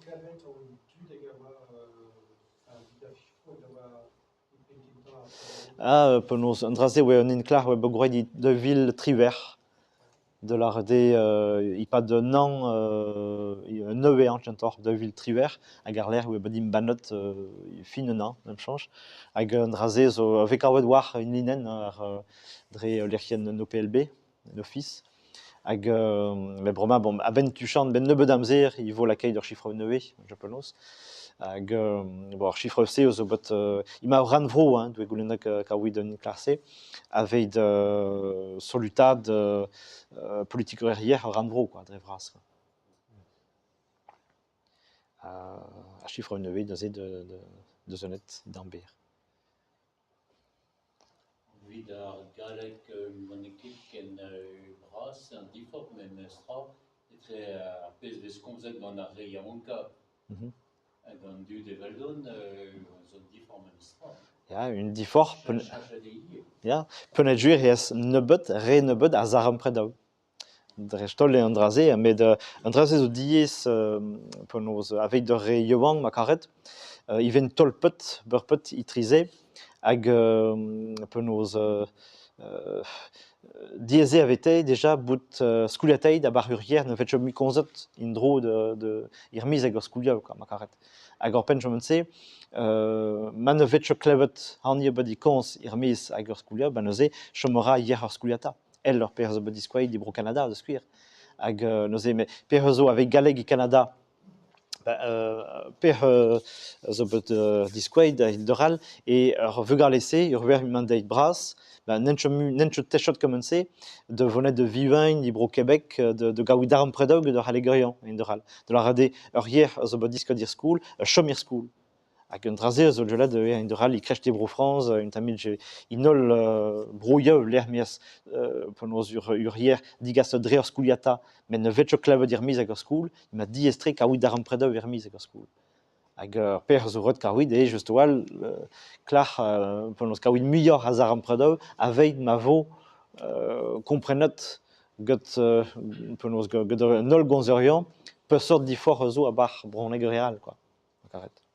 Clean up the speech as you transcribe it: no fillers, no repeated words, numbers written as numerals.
klevet an dud hag a oa evit ar sifroù hag a oa e penn-kentañ ar prederoù? Ah, penaos, an dra-se oa un enklask oa bet gwraet e 2018 da lâret eo e-pad un an, un nevez hañ kentoc'h, 2018 hag àr-lerc'h oa bet embannet e fin un an, memes chañs. Hag an dra-se zo a vez kavet war un linenn ar dre lec'hienn an OPLB, an Ofis. Hag met bremañ bon a-benn tuchant, 'benn nebeut amzer e vo lakaet ur sifroù nevez, je pense. Hag bon ar sifroù-se zo bet emañ ur rannvro hein, doe goulennet kaouit un enklask-se aveit solutaat politikerien ar rannvro quoi, dre vras quoi. Ar sifroù nevez neuze de zonet d'amber. Evit ar galleg n'on ket ken bras an diforc'h memestra etre ar pezh 'vez komzet gant ar re yaouankañ hag an dud eveldon zo un diforc'h memestra. Ya, un diforc'h. Cheñchet eo ivez. Ya, peogwir ez nebeut, re nebeut a zarempredoù. Dreist-holl eo an dra-se, met an dra-se zo diaes penaos aveit ur re yaouank ma karet. E vent tolpet, beurpet etreze hag penaos diaes eo avete deja bout skoliataet a-barzh ur yer ne vez ket mui komzet en-dro da er miz hag ur skoliad ma karet. Hag oc'hpenn kement-se, ma ne vez ket klevet hani ebet e komz er miz hag ur skoliad, ba neuze chom a ra yer ar skoliata. èl ur pezh zo bet diskouezet e Bro-Kanada da skouer. Hag neuze met pezh zo aveit galleg e Kanada, pezh zo bet diskouezet a-hend-arall eo ar vugale-se, ur wech emaint deuet bras, n'int ket mui n'int ket techet kement-se da vonet da vivañ e Bro-Kebek, da gaout darempredoù gant ar c'hallegerion a-hend-arall. Da lâret eo ur yer a zo bet diskouezet er skol, chom er skol. Hag un dra-se a zo gellet un dra all e kreñv Bro-Frañs, un tammig en holl broioù lec'h m'ez penaos ur yer digaset dre ur skoliata met ne vez ket klevet er-maez ag ur skol, emañ diaes-tre kaout darempredoù er-maez ag ur skol. Hag ur pezh a zo ret kaout eo just a-walc'h klac'h penaos kaout muioc'h a zarempredoù aveit ma vo komprenet gant penaos gant an holl gomzerion peseurt diforc'h a zo a-barzh brezhoneg re all quoi. Karet.